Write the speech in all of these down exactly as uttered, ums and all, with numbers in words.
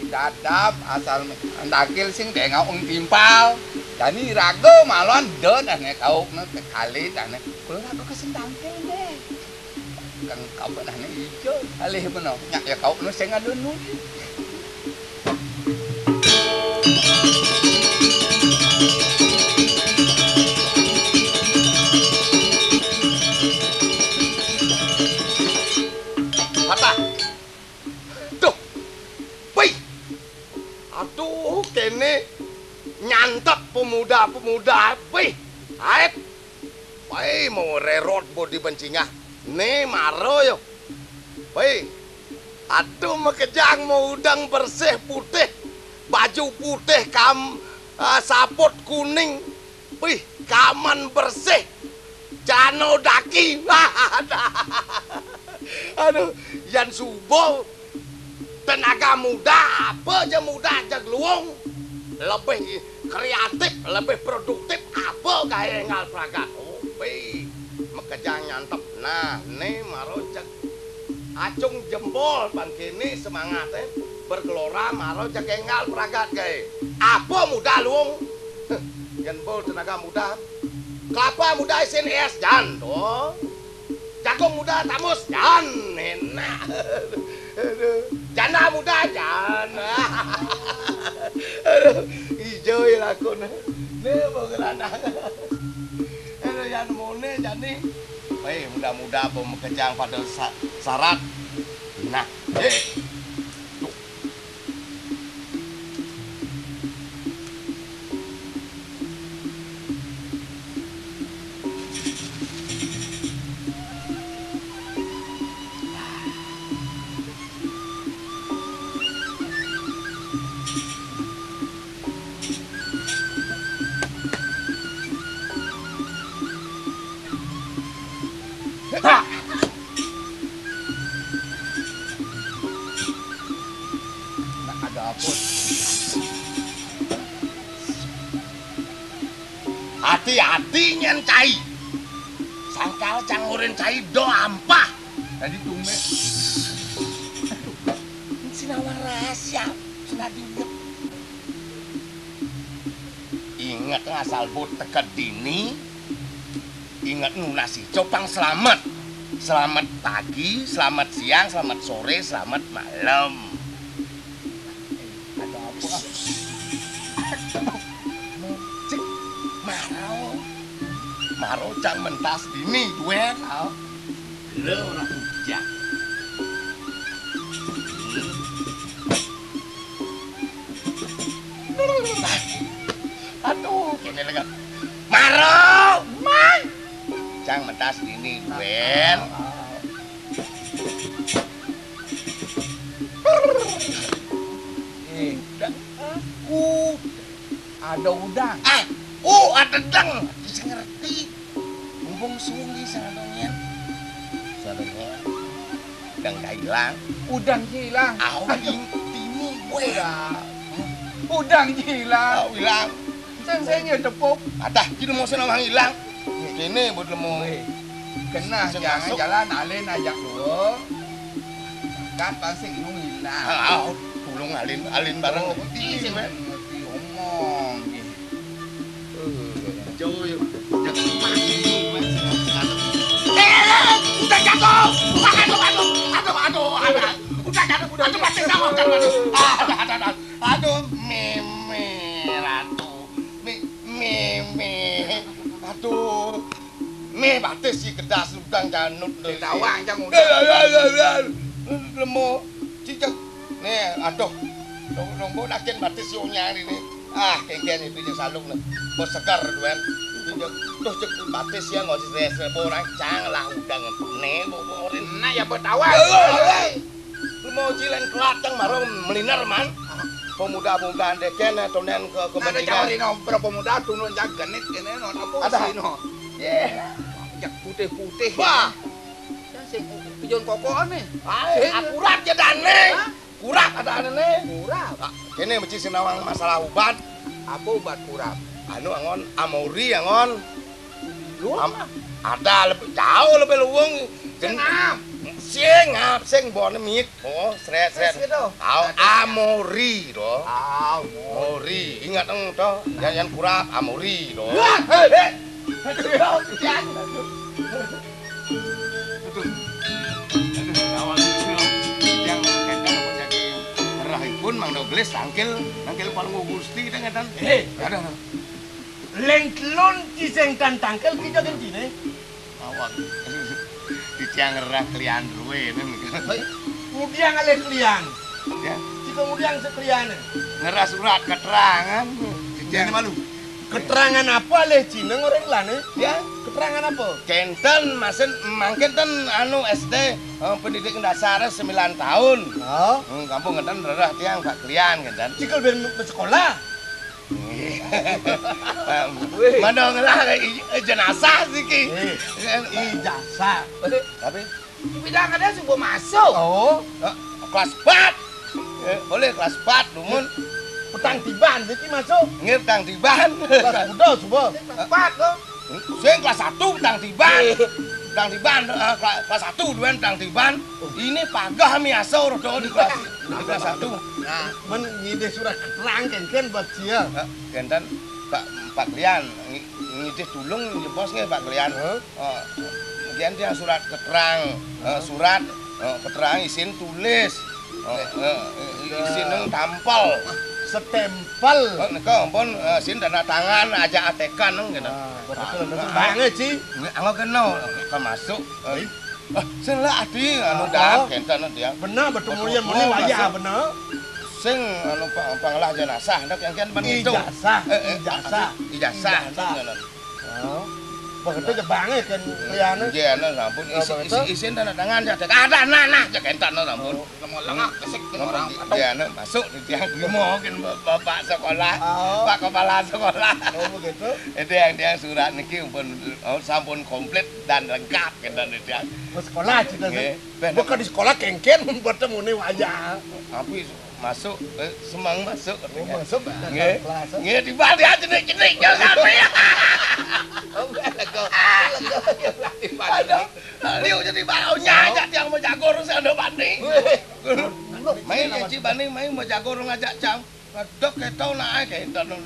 Dadap asal ndakil sing dengok wong timpal. Jani raga malan da dane kaukne tekali dane. Kula raga kesen tangkil deh. Kang kabeh dane ijo alih beno. Nyak ya kaukne sing adu nudi. Patah. Duh. Wih. Aduh, kene nyantep pemuda-pemuda. Wih. Aep. Wih, mau rerot bodi bencingah. Ne maro yo. Wih. Aduh, makejang mau udeng bersih putih. Baju putih kam, ah, saput kuning. Wih, kaman bersih. Cano daki. Aduh, yan subuh tenaga muda, apa ja muda ja luung. Lebih kreatif, lebih produktif, apa gae enggal pragat. Oh, wih, makejang nyantep. Nah, ne maro cek Acung jempol bang kene semangate bergelora maro jeg enggal pragat gae. Apa muda luung? Jempol tenaga muda. Kelapa muda isin es jan to. Jagung muda tamus jan enak. Aduh. Janda muda jan. Aduh, ijo lakune. Ne bau gelanang. Aduh, yan mone jani. Weh, muda-muda apa makejang pada sa-, sarat. Nah, eh. Tuh. Ha! Nak ada apa? Ati-ati nyen cai. Sangkal cangurin cai do ampah. Tadi tumben. Aduh, sinawan rahasia. Sina diwet. Inget ngasal but teka dini, inget nunas ijo pang selamet. Selamet pagi, selamet siang, selamet sore, selamet malem. Ada apa? Cik, maro. Maro cang mentas dini, duet. Lho, ora bujang. Aduh, kéné lengan. Maro, man. Cang mentas dini, duén. Eh, da-, ku, ada udang. Ah, uh, ada dang. Bisa ngerti. Mumpung sungi sanadongén. Sanadongén. Udang hilang. Udang hilang. Au, ding, dini, wéh. Udah. Udang hilang. Au, hilang. Sing sing ya tepuk. Adah, kita mau senang hilang. Kéné buat lemu. Wéh. Kena sing jangan masuk. Jalan alin aja dulu. Kan pasti ilung hilang. Ah, tulung alin, alin bareng. Oh, iya, wéh. Ngerti omong. Cuy, jangan pas ini, wéh, senang-senang. Eh, eh, eh, udah jatuh. Aduh, aduh, aduh, aduh, aduh. Udah jatuh, udah jatuh, pasti sama, aduh, aduh, aduh, aduh, aduh, mémé, ratu. Mé-, mémé. Aduh. Méh, batis si kedas udang janut. Ditawang, cang, udah. Eh, eh, eh, eh, eh. Lemo. Cicak. Nih, aduh. Dong, dong, mbok nakin batis si onyang ini. Ah, kéngkén itu yang saluk nih. Bos segar, duén. Itu yang, duh, cek batis ya, nggak stres, orang cang lah udang. Nih, mbok, mbok orin. Nah, ya, mbok tawang. Eh, eh, eh. Lu mau cilén kelateng marang meliner, man. Pemuda-pemuda dékén, eh, tonen ke, ada kepentingan. Cawari no, berapa pemuda, tunun jak genit, ini, no, apa ada sih, no? Yé. Jak putih-putih. Wah. Ya, sing tujuan kokoan nih. Ayo, sing akurat ya, Dane. Hah? Kurap ada ane nih. Kurap. Ah, ini mesti sinawang masalah ubat. Apa ubat kurap? Anu, angon, amori, angon. Lu am-, apa? Ada lebih, jauh lebih luwung. Sing ngap. Sing ngap, sing bone mit. Oh, sret, sret. Terus gitu. Au, ada. Amori, doh. Au, mori. Ingat, eng, doh. Yang, yang kurap, amori, doh. Wah, hei, hei. Aduh, aduh, aduh. Aduh. Aduh, awal itu, yang kénten apa jadi rahipun, Mang Dogelis tangkil, tangkil paling Gusti, kita ngéten. Eh. Ada, ada. Lén telun ki sing tan tangkil ki jagan dine. Mawon. Titiang ngerah kelian ruwe, nen. Ngudiang alih kelian. Ya. Jika ngudiang sekelian. Ngerah surat keterangan. Titiang. Ini malu. Keterangan apa alih Cina orang lane? Ya. Keterangan apa? Kénten, masin, mangkin ten anu S D, eh, pendidikan dasar sembilan tahun. Oh. Hmm, kampung ngénten rerah tiang Pak Klian ngénten. Cikal ben sekolah. Wih. Mana ngelah i-, jenazah siki. Eh, ijazah. Tapi bidang ada subuh masuk. Oh. Eh, kelas empat. Eh, boleh kelas empat, dumun. Petang tiban siki masuk. Nggih, petang tiban. Kelas udah subuh. Kelas empat loh. Sing kelas satu petang tiban. Eh. Petang tiban, eh, kela-, kelas satu duan petang tiban. Ini pagah miasa rodo di kelas, di kelas satu. Nah, men ngidih surat keterangan kan buat dia. Hah? Kénten Pak, Pak Klian, ngi-, ngidih tulung jebos nggih Pak Klian. Hah? Oh, kemudian dia surat keterangan, eh, surat, eh, keterangan isin tulis. Oh, eh, eh, isin nang tampel. Setempel. Oh, nika ampun, eh, isin tanda tangan aja atekan nang gitu. Ah, betul, betul. Banget sih. Nggih, anggo kena, termasuk, eh, ah, sing lah adi anu dah, kénten dia. Bener, betul, betul, muni wayah, bener. Sing anu pa-, pangelah jenazah, ndak yang kian ban itu. Ijazah, eh, eh, ijazah. Ijazah, ijazah. Ngono. Oh. Begitu ya banget kan, liyane. Nggih, anu, sampun. Oh, isi, begitu? Isi, isin tanda tangan, ya, ada, nah, nah, ya, kénten, sampun. Oh, lengah, kesik, orang. Nggih, anu, masuk di tiang primo, kan, bapak sekolah, oh. Pak kepala sekolah. Oh, begitu? Itu yang dia surat niki pun, oh, sampun komplit dan lengkap, kénten, itu ya. Mau sekolah, cita. Nggih. Bukan di sekolah kéngkén, buat temune wayah. Tapi masuk, eh, semang masuk, oh, katanya. Masuk, nggih. Kelas, eh. Nggih, tiba dia jenik-jenik, ya, sampai. Oh, lega, lega, lega, tiba. Aduh, liu jadi baunya aja tiang mau jago, terus ada banding. Wih. Main, ya, Ci, banding, main mau jago, ngajak cang. Ngedok kéto nak ae kéto no.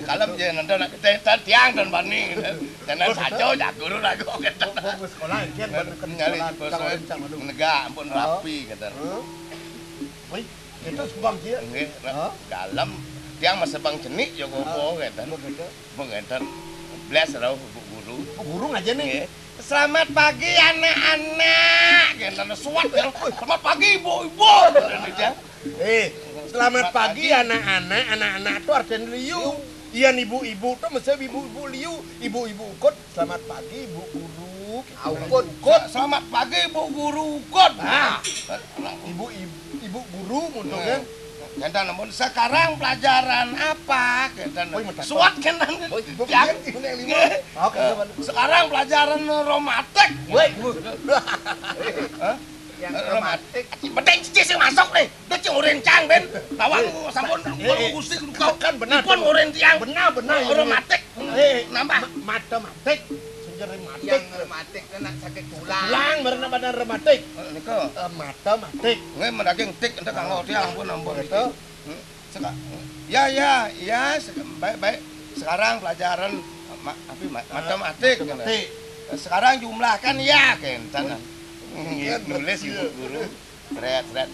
Kalem ya ngénten nak kéto tiang dan bani. Tenan saja jago rago kéto. Wong wis sekolah iki kan nyali sekolah, bos, negak ampun rapi kéto. Hah? Wih, itu sebang dia. Nggih, hah? Dalem tiang mas sebang jenik ya apa kéto. Apa kéto? Apa kéto? Blas ro Bu Guru. Bu Guru aja nih. Nggih. "Selamat pagi anak-anak." Kéto suwat ya. "Selamat pagi ibu-ibu." Kéto dia. Eh, selamat pagi anak-anak, anak-anak tuh artinya liu. Iya, ibu-ibu tuh mesti ibu-ibu liu, ibu-ibu ukut, selamat pagi ibu guru. Ah, ukut. Selamat pagi ibu guru ukut. Ah, ibu ibu, ibu guru untuk kan. Jantan ampun, sekarang pelajaran apa? Jantan. Oh, iya, suat kan. Oh, ibu yang ini yang lima. Oke, coba. Sekarang pelajaran romatik. Woi. Hah? Yang romantik. Penting cici sing masuk nih. Dia cing urin cang ben. Tawang sampun kalau gusti kan benar. Pun urin tiang. Benar, benar. Romantik. Eh, nambah. Matematik. Sing rematik. Yang rematik itu nak sakit tulang. Tulang, benar badan rematik. Nika. Eh, matematik. Nggih, mendaging tik, entek kanggo tiang pun ampun. Betul. Seka-, ya, ya, ya, seka-, baik, baik. Sekarang pelajaran ma-, apa, ma-, matematik. Matematik. Sekarang jumlahkan ya, kenten. Nulis ibu guru. Sret, sret.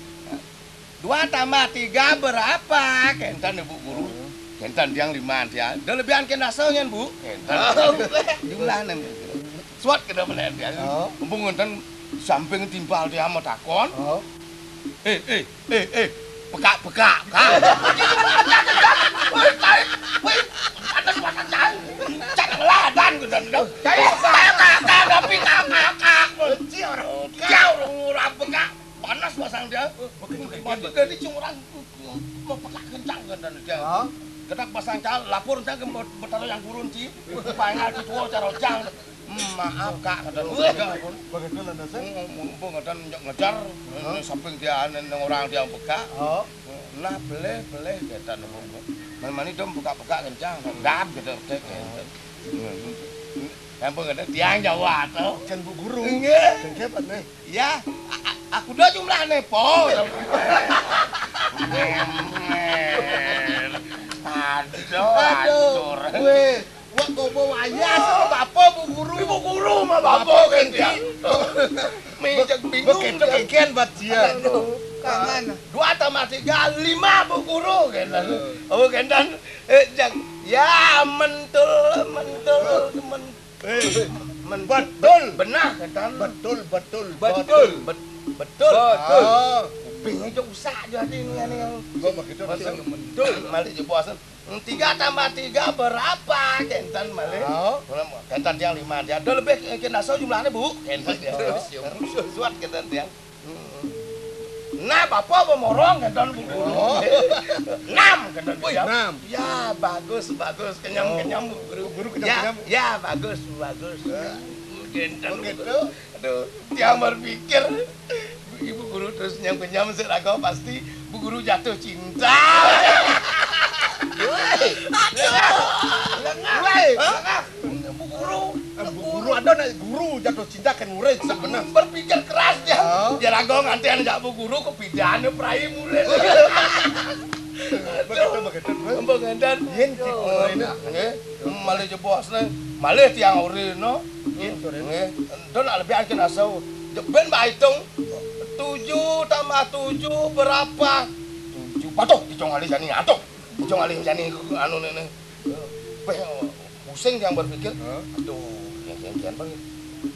Dua tambah tiga berapa? Kenten ibu guru. Kenten tiang lima tiang. Ada lebihan kena nyen, Bu. Kenten. Jumlahnya. Suat kena bener tiang. Mumpung ngenten samping timpal tiang mau takon. Eh, eh, eh, eh, pekak-pekak, Kang. Woi, tarik. Woi, panas, panas, Kang. Cak ngeladan, gitu, dong. Saya kakak, tapi kakak. Benci orang. Dia orang, orang pekak. Panas pasang dia. Mati dari cing orang mau pekak kencang, gitu, dia. Hah? Kita pasang cal, lapor, saya ke betara yang gurun, Ci. Pangal, Ci, tua, cara jang. Hmm, maaf, Kak, kata dia. Begitu lah, Dok. Mumpung ada ngejar, samping dia, neng orang dia buka. Nah, pelih, pelih, kata neng. Mani dong buka-buka kencang, dap, gitu, cek, gitu. Yang pengen tiang Jawa, tuh. Kan Bu Guru. Enggak. Kan hebat, nih. Ya, aku udah jumlahnya, Po. Aduh, aduh. Weh. Wah, kok mau wayah sama bapak, Bu Guru? Ibu Guru mah bapak kan dia. Mejak bingung. Begitu dia. Kekian buat dia. Aduh, kangen. Dua tambah tiga, lima, Bu Guru, kan. Oh, kan, dan, eh, jak, ya, mentul, mentul, mentul. Eh, men-, betul. Benar, kan. Betul, betul, betul. Betul. Bet-, betul. Betul. Ah. Kuping aja usah jadi ini, ini. Gua begitu, betul. Malah aja bosan. Hmm, tiga tambah tiga berapa? Kenten malih. Oh. Kenten tiang lima. Dia ada lebih, eh, kena so jumlahnya, Bu. Kenten dia. Terus, ya. Suat kenten tiang. Hmm. Nah, Bapak pemorong kenten, Bu Guru. Oh. Enam kenten. Wih, tiang. Enam. Ya, bagus, bagus. Kenyam, oh, kenyam, Bu Guru. Bu Guru kenyam, ya, kenyam. Ya, bagus, bagus. Ya. Kenten. Begitu. Aduh, tiang berpikir, Ibu Guru terus nyam kenyam sik lagu pasti Bu Guru jatuh cinta. Woi, lengah. Woi, lengah. Bu Guru, eh, Bu Guru ada nak guru jatuh cinta kan murid sak benar. Berpikir keras dia. Oh. Dia lagu ngantian jak Bu Guru kok pidane prai murid. Begitu, begitu. Ampun, nganten. Yen nggih. Malih jebosne. Malih tiang urina. Nggih, sore. Nggih. Ento nak lebih akin asau. Jeben mbak hitung. Tujuh tambah tujuh berapa? Tujuh. Patuh, dijong alih jani atuh. Dijong alih jani anu nene. Weh, pusing tiang berpikir. Hah? Aduh, yang kian-kian banget.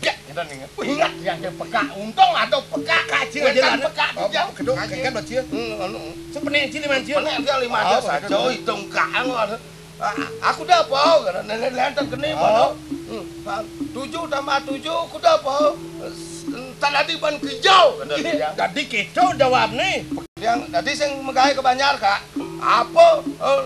Ya, kita nih. Wih, ingat yang dia peka. Untung ada peka. Kaji aja ada. Peka, oh, dia. Kedok, kaji. Kan, Bang, Cia? Hmm, anu. Sepenek aja lima aja. Penek dia lima aja. Oh, saja. Betul. Hitung kang ada. Ah, aku dah apa? Kata nenek lentang kene mana? Oh. Hmm. Ah, tujuh tambah tujuh, aku dah apa? Tan tadi ban kijau, kata dia. Tadi kijau jawab nih. Yang tadi sing megai ke Banjar, Kak. Apa? Eh,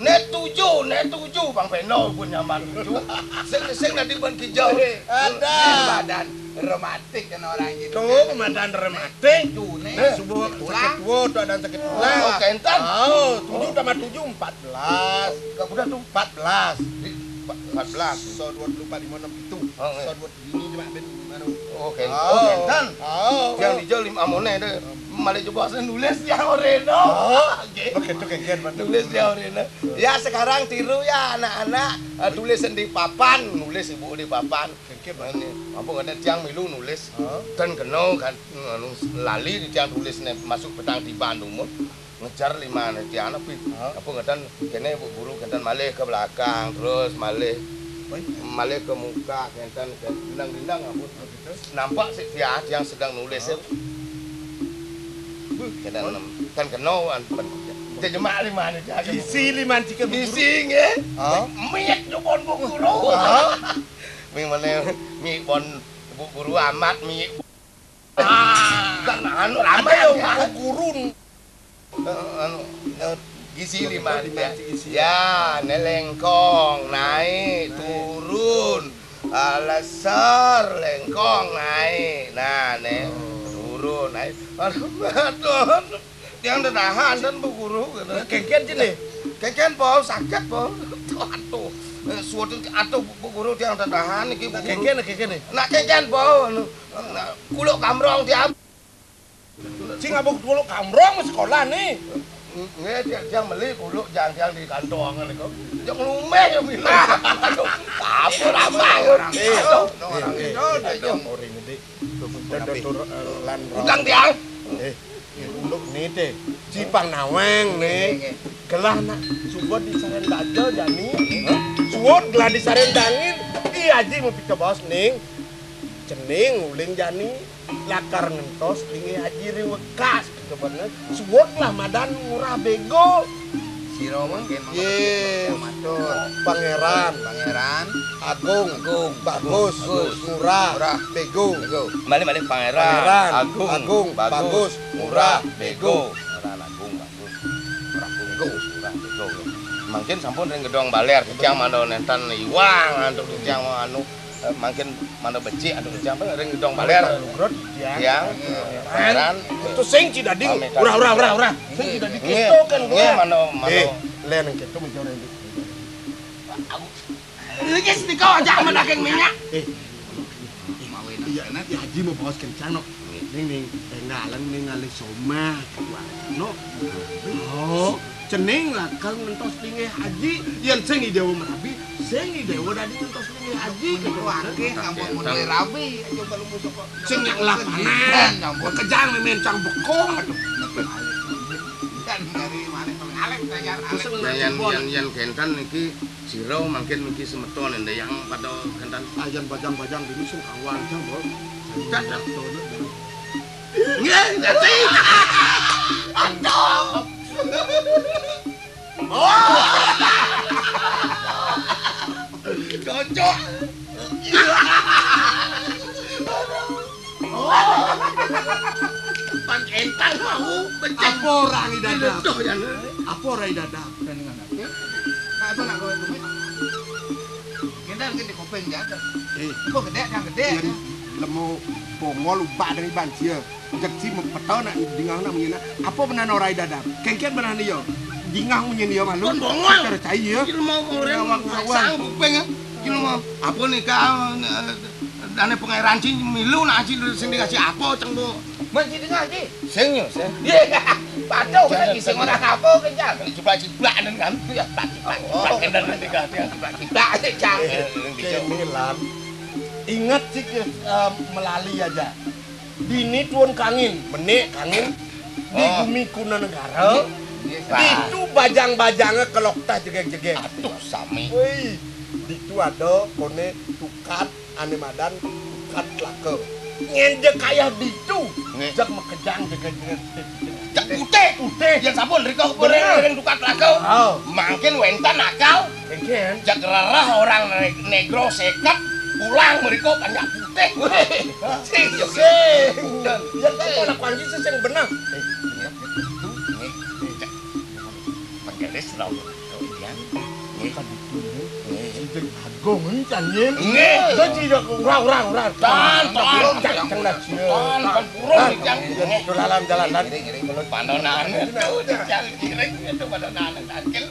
ne tujuh, ne tujuh, Bang Peno pun nyaman tujuh. Sing, sing tadi ban kijau. Ada. Badan rematik kan orang gitu. Tuh, badan rematik. Tuh, nih. Nah, subuh sakit tua, tuh ada sakit tulang. Oh, kenten. Oh, tujuh tambah tujuh, empat belas. Kak, udah tuh. Empat belas. Di, empat belas. So dua puluh empat, lima enam itu. Oh, iya. So dua puluh ini cuma ben, anu. Oh, kenten. Oh, kenten. Oh. Yang dijol lima amone deh. Malah coba saya nulis ya oreno. Oh, oke. Oke, itu keken, Bang. Nulis ya oreno. Ya, sekarang tiru ya anak-anak, eh, tulis di papan, nulis ibu di papan. Keken, Bang. Ini, apa kata tiang milu nulis. Oh. Dan kena kan, anu, lali di tiang tulis nih masuk petang di Bandung. Ngejar lima nih tiang, tapi, hah? Apa ngeten, kene Bu Guru ngeten malih ke belakang, terus malih, woi, malih ke muka, ngeten, ngeten, gendang-gendang, ampun. Oh, gitu. Nampak sih dia, dia sedang nulis, oh, ya. Kan, kan kena, kan. Kita jemak lima ni, dia. Isi lima tiga. Isi, nggih. Ha? Miet tu pun Bu Guru. Ha? Ming mana, mi pun Bu Guru amat, mi. Ah, kan anu ramai yo, Bu Guru. Eh, anu, eh, gizi lima, lima, ya. Gizi. Ya, ne lengkong, naik, turun. Ah, lesar, lengkong, naik. Nah, ne, turun, naik. Aduh, aduh, aduh. Tiang dadahan dan Bu Guru, kata. Kengken sini. Kengken, Po, sakit, Po. Aduh, aduh. Eh, suatu aduh, Bu Guru, tiang dadahan, iki, Bu Guru. Kengken, kengken nih. Nak kengken, Po, anu, nak kuluk kamrong tiang. Sing abuk kuluk kamrong sekolah nih. Nggih, dia, dia meli kuluk jang-jang di kantongan niku. Jang lumeh ya bilang. Aduh, apa ramai. Eh, aduh, eh, orang eh, itu, eh, aduh. Orang ini, Dik. Udah, udah turun, eh, lan. Utang tiang. Eh, eh, unduk nih, Dik. Cipang naweng nih. Gelah nak suwud di sarendang jani. Hah? Suwud gelah di sarendangin. Iya, Ji, mau pika bos ning. Cening ulin jani. Lakar ngentos linggih Haji ri wekas, gitu bener. Suwud lah madan Ngurah Bego. Sira mangkin matur. Pangeran. Pangeran. Agung. Agung. Bagus. Bagus. Ngurah. Ngurah. Bego. Bego. Balik-balik Pangeran. Pangeran. Agung. Agung. Bagus. Bagus. Ngurah. Bego. Pangeran Agung. Bagus. Ngurah. Bego. Ngurah. Bego. Mangkin sampun ring gedong baler, titiang mano nenten iwang, antuk titiang anu. Eh, mangkin mano becik, aduh, siapa ring gedong baler. Lugrot, ya. Yang, eh, Pangeran. Itu sing ci dadi. Pamit. Urah, urah, urah, urah. Sing ci dadi. Nggih, keto kan, nggih, nggih. Mano, mano. Eh, len keto mencor itu. Aku, lagi sedikit aja menagih minyak. Eh. Iya, nanti Haji mau bawa kencang, no. Ning, ning, tenggalan ning ngalih somah. No. Oh, cening lakar ngentos linggih Haji, yen sing Idewa merabi, sing Idewa dadi ngentos linggih Haji. Menika akeh sampun mun wae rabi, coba lu musuh kok. Sing nyak lah panen, sampun. Kejang memen cang bekong. Aduh, nepi alih. Dan dari malih paling alih tayar alih. Nah, yen, yen, yen kenten niki sira mangkin niki semeton ndayang pada kenten. Ah, yen bajang-bajang dini sing kawan jang, Bos. Dadak. Nggih, ngerti. Aduh. Oh. Cocok. Oh. Pan entar mau becek. Apa ora Ida Dap? Diletuh ya, nah. Apa ora Ida Dap? Dengan apa? Nah, apa nak kowe kuwi? Kita mungkin di kuping dia ada. Eh. Kok gede, yang gede. Iya, ya. Lemu bongol ubak dari banjir. Jek si mepeta nak dingah nak munyi nak. Apa benar ora Ida Dap? Kengken benar nih yo. Dingah munyi nih yo malu. Kon bongol. Percaya ya. Iki mau orang ngawang-ngawang. Sang kuping ya. Iki mau apa nih kau, eh, dane pangeran sing milu nak sing sing dikasih apa ceng, Bu? Mun sing dikasih. Sing yo, sing. Iya. Patuh kan sing ora apa kencang. Ciplak-ciplak nen kan. Ya, tak ciplak-ciplak nen dikasih. Ciplak-ciplak sih, Cang. Eh, eh, eh, Milan. Ingat sih, eh, melali aja. Dini tuun kangin, menik kangin di Oh. Gumi Kuna Negara. Iya, Pak. Ditu bajang-bajangé kelok tah jegég-jegég. Aduh, sami. Woi, ditu ada koné tukad ané madan tukad telaka. Ngénjé kayah ditu, Nggih. Jeg makejang jegég-jegég. Jak putih. Putih. Yén sampun rika Bener. Ring tukad telaka. Oh. Mangkin wénten akal. Kengken. Jak rereh orang ne-, negro seket pulang mriko panjak putih. Wih, sing, sing. Yén kok anak panji sih sing beneh. Eh, iya, betul. Nggih, nggih. Cek. Penggelis, Rom. Oh, iya. Nggih. Kan itu, nggih. Nggih. Sing agung encan, nggih. Nggih. Dah, sing agung. Ora, ora, ora. Tan, tan. Cak, cak, cak. Tan, tan, purun, Tan. Cak. Nggih. Dolanan, dolanan. Ngiring, ngiring, mulut pandonan. Udah, cak, ngiring, itu pandonan, cakil.